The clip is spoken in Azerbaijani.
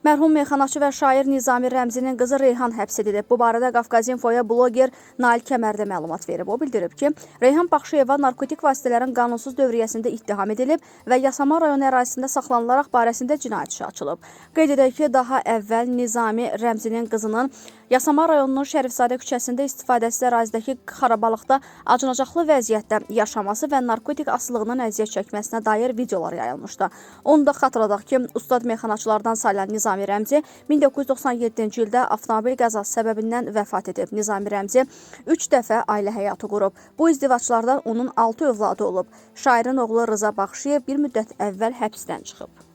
Mərhum meyxanaçı və şair Nizami Rəmzinin qızı Reyhan həbs edilib. Bu barədə Qafqazinfoya bloger Nail Kəmərli məlumat verib. O bildirib ki, Reyhan Baxşıyeva narkotik vasitələrin qanunsuz dövriyyəsində ittiham edilib və Yasamal rayonu ərazisində saxlanılaraq barəsində cinayət işi açılıb. Qeyd edək ki, daha əvvəl Nizami Rəmzinin qızının Yasamal rayonunun Şərifzadə küçəsində istifadəsiz ərazidəki xarabalıqda acınacaqlı vəziyyətdə yaşaması və narkotik asılılığından əziyyət çəkməsinə dair videolar yayılmışdı. Onu da xatırladaq ki, ustad meyxanaçılardan sayılan Nizami Rəmzi 1997-ci ildə avtomobil qəzası səbəbindən vəfat edib. Nizami Rəmzi 3 dəfə ailə həyatı qurub. Bu izdivaclardan onun 6 övladı olub. Şairin oğlu Rıza Baxşıyev bir müddət əvvəl həbsdən çıxıb.